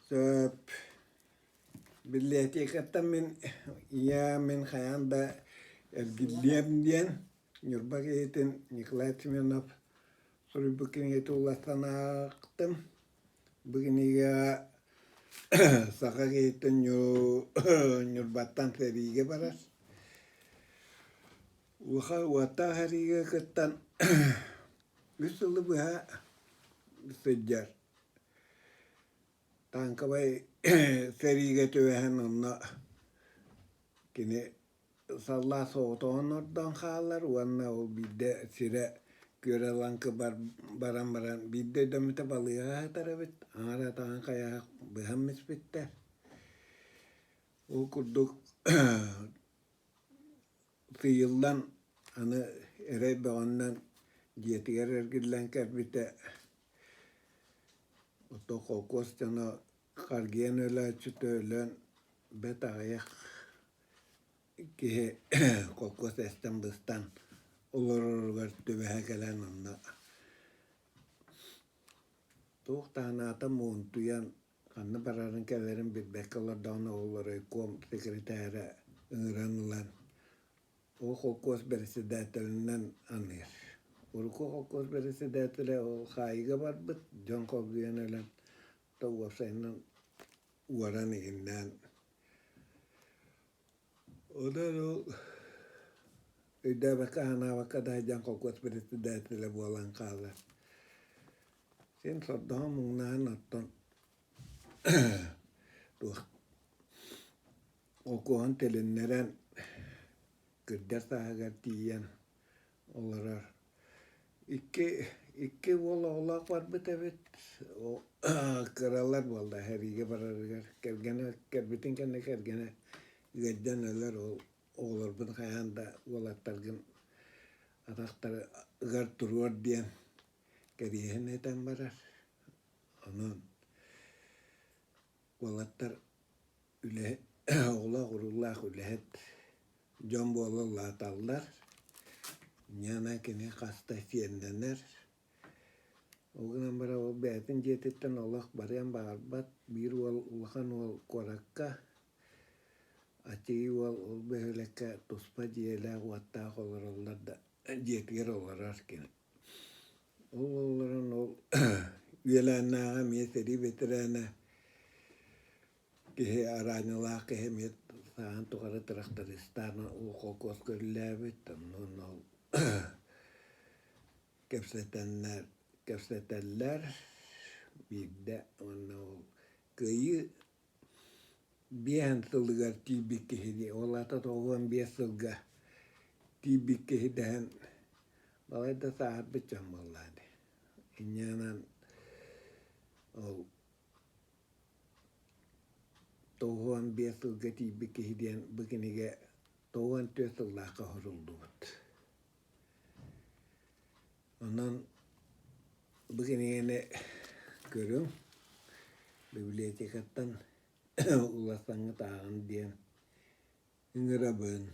Сөп. Библиотекаттан мин ийээ мин хайаан да эргиллиэм диэн Ньурба киһитин Николай Семенов суруйбут кинигэтин уларсан аахтым. Бу кинигэҕэ саха киһитин Ньурбаттан сэриигэ барар. Улахан уоттаах сэриигэ кыттан үс сылы быһа сылдьар. Танковай сэриигэ түбэһэн онно кини саллаат соҕотоҕун ордон хаалар уонна ол биирдэ сирэ күөрэ-лаҥкы баран баран биирдэ өйдөммүтэ балыыһаҕа сытар эбит, аҥаар атаҕын хайаһах быһан испиттэр. Ол курдук сыыйыллан аны эрэй бөҕөннөн дьиэтигэр эргиллэн кэлбитэ. Оттон холкуос дьоно харгыйан өлөөччүтэ өлөн бэрт аҕыйах киһи холкуос эстэн-быстан олороругар түбэһэ кэлэн онно туох да санаата муунтуйан ханна барарын-кэлэрин билбэккэ олордоҕуна ол райком секретара ыҥыран ылан ол холкуос бэрэссэдээтэлинэн аныыр. Урукку холкуос бэрэссэдээтэлэ ол хаайыыга барбыт, дьон хоргуйан өлөн, то уопсайынан уоран иҥиннээн. Онон ол өйдөөбөккө, санаабакка да сылдьан холкуос бэрэссэдээтэлэ буолан хаалар. Син сордоһон муҥнаан оттон туох Холкуоһун тилиннэрэн, кырдьар сааһыгар тиийэн олорор. Икки, икки уол оҕолоох барбыт эбит. Кыралар буолла сэриигэ барарыгар. Кэргэнэ кэлбитин кэннэ кэргэнэ ыалдьан өлөр. Ол оҕолорбун хайаан да уолаттаргын атахтарыгар туруор диэн кэриэһин этэн барар. Онон уолаттар үлэһит оҕолоох-уруулаах үлэһит дьон буола улааталлар. Ньана кини хаста сиэннэнэр. Ол гынан баран ол бэйэтин дьиэтиттэн олох барыан баҕарбат. Биир уол улахан уол куоракка, аччыгый уол ол бөһүөлэккэ туспа дьиэлээх-уоттаах олороллор да дьиэтигэр олорор кини. Ол олорон ол үөлээннээҕэ эмиэ сэрии бэтэрээнэ киһи араанньалаах киһи эмиэ сааһын тухары тырахтарыыстаан ол холкуоска үлэлээбит, онно ол кэпсэтэннэр кэпсэтэллэр биирдэ уонна ол кыайыы биэһин сылыгар тиийбит киһини, ол аата 95 сылга тиийбит киһи дэһэн балайда сааһырбыт дьон буоллаа дии. Инньэ гынан ол 95 сылга тиийбит киһи диэн бу кинигэ 94 сыллаахха суруллубут. Онон бу кинигэни көрүҥ, библиотекаттан уларсаҥҥыт ааҕын диэн ыҥырабын.